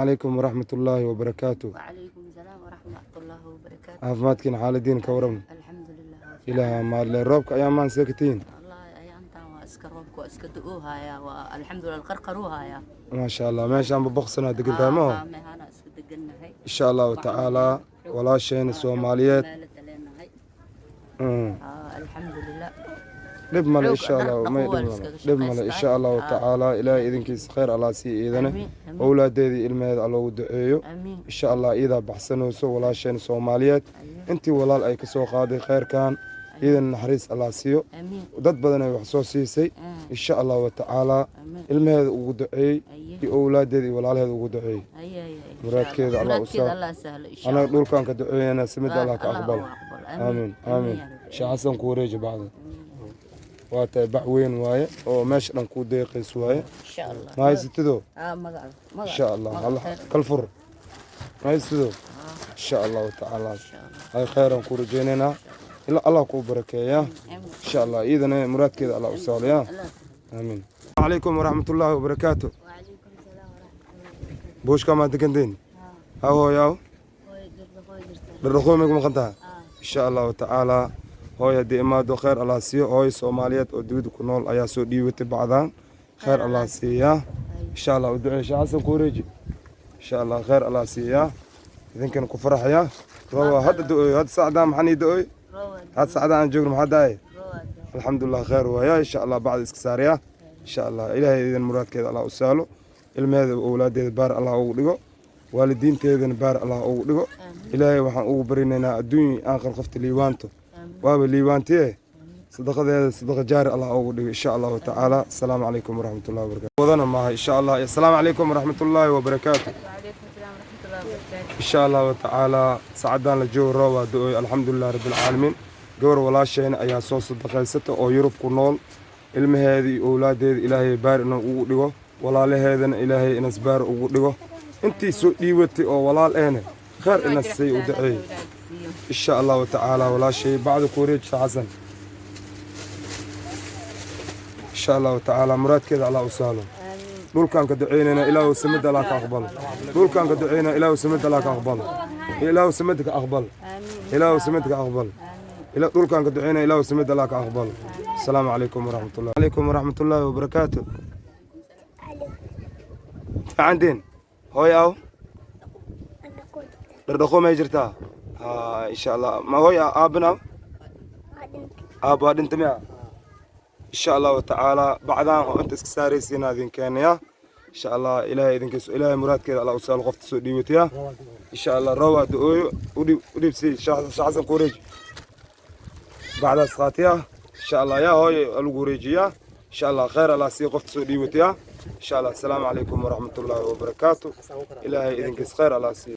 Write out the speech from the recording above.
Calaykum waraxmat ullaahi wabarakaatu. وعليكم السلام ورحمة الله وبركاته. Caafimaadkiina, xaaladiina ka waran? الحمد لله. Ilaaha maadle, roobka ayaa maan see ka tihiin? والله ayaantan waa iska roobka waa iska da'oohaya, waa alxamdulilah, qarqaruuhaya. Maasha Allah, meeshaanba boqsanaa degan tahay maho? Meehana iska degannahay. Insha Allahu tacaalaa, walaasheena Soomaaliyeed. Maalada leenahay. Alxamdulilah. Dhib male. Xoog Insha Allah. dhar May dhaqo waa dhib la male. iskaga Dhib male, shaqaystaa. insha Allahu tacaalaa. Ilaahay idinkiisa khayr Allah sii iidane. Amiin, amiin. Owlaadeedii, ilmaheeda alloogu duceeyo. Amiin. Insha Allah, iidaa baxsanayso walaasheena Soomaaliyeed. Intii walaal ay kasoo qaaday khayrkan, iidana naxariis Allah siiyo. Amiin. Dad badan ay wax soo siisay. Insha Allahu tacaalaa, amiin. Ilmaheeda ugu duceeyey iyo owlaadeeda iyo walaalaheeda ugu duceeyey. Aye, aye, aye. Muraadkeeda Allah u Muraadkeeda sahlo. Allah sahlo, insha Anaga Allah. Dhulkaan ka duceeyana samida Allah ka Allah aqbalo. u aqbalo. Amiin, amiin. Ya Rabbi. Sheekh Xasan, ku wareeji bacda. Waa tahay, bac weyn waaye oo meesha dhan kuu deeqays waaye. Insha Allah. Ma haysatido? Magac magac. Insha Allah, Allah kal fur. Ma haysatido? Insha Allahu tacaala. Insha Allah. Ay khayran ku rajaynaynaa, ila Allah kuu barakeeya. Amiin. Insha Allah, iidana muraadkeeda Allah u sahlo. Allah. Aamiin. Calaykum waraxmatullaahi wabarakaatu. وعليكم السلام ورحمة الله وبركاته. Buushka maa degantiin? Ha, hooyaw. Hooyo dhardhaqooy jirtaa. Dhardhaqooy may ku maqan tahay? Ah. Insha Allahu tacaalaa, hooy haddii imaado, khayr Allah siiyo. Hooyo Soomaaliyeed oo dibadda ku nool ayaa soo dhiibatay bacdaan, khayr Allah siiyaa. Insha Allah, u duceey. Sheekh Xasan, ku wareeji. Insha Allah, khayr Allah siiyaa, idinkana ku faraxaya. Rooba hadda da'ooy, hadda saacdaan maxaa nii da'ooy? Rooba. Hadda saacdaan aan joogno maxaa da'ay? Rooba. Alxamdulilah, khayr waaya. Insha Allah, bacda iska saaraya. Insha Allah, Ilaahay idin muraadkeeda Allah u sahlo, ilmaheeda, owlaadeeda baar Allah ugu dhigo, waalidiinteedana baar Allah ugu dhigo. Ilaahay waxaan ugu barinaynaa adduun aakhir qofta liibaanto waaba liibaantiye, sadaqadeeda sadaqa jaari Allah ugu dhigo, insha Allahu tacaala. Asalaamu calaykum waraxmatullahi wabarakatu. Wadana maaha, insha Allah. Asalaamu calaykum waraxmatullaahi wabarakaatu. وعليكم السلام ورحمة الله وبركاته. Insha Allahu tacaala, saacadaan la joogo roobaa da'ooy, alxamdulilah rabbilcaalamiin. Gabar walaasheena ayaa soo sadaqaysata oo Yurub ku nool. Ilmaheeda iyo owlaadeeda Ilaahay baar inuu ugu dhigo, walaalaheedana Ilaahay inas baar ugu dhigo. Intii soo dhiibatay oo walaal ehne, khayr inas say u duceey, insha Allahu tacaala. Walaashay, bacda ku wareejisa Xasan. Insha Allahu tacaala, muraadkeeda Allah u sahlo. Dhulkaan ka duceynayna, Ilaahu samida Allah ka aqbalo. Dhulkaan ka duceynayna, Ilaahu samida Allah ka aqbalo. Ilaahu samida ka aqbal. Ilaahu samida ka aqbal. Ila dhulkaan ka duceynayna, Ilaahu samida Allah ka aqbalo. Asalaamu calaykum waraxmatullahi, calaykum waraxmatullaahi wabarakaatu. Fiicantiin? Hooy aw? Dhardhaqo may jirtaa? Ha, insha Allah. Ma hooy aabina? Aab waa dhinta miya? Insha Allahu tacaala, bacdaan oo inta iska saaraysiina idin keenaya, insha Allah. Ilaahay idinkiisu, Ilaahay muraadkeeda Allah u sahlo qofta soo dhiibataya, insha Allah. Roobaa da'ooyo, udhib, udhib si Sheekh Xasan ku wareeji bacdaas qaatiya, insha Allah. Yaa hooyo, lagu wareejiyaa, insha Allah. Khayr Allah sii qofta soo dhiibataya, insha Allah. Asalaamu calaykum waraxmatullaahi wabarakaatu. Ilaahay idinkiis khayr Allah siiyo.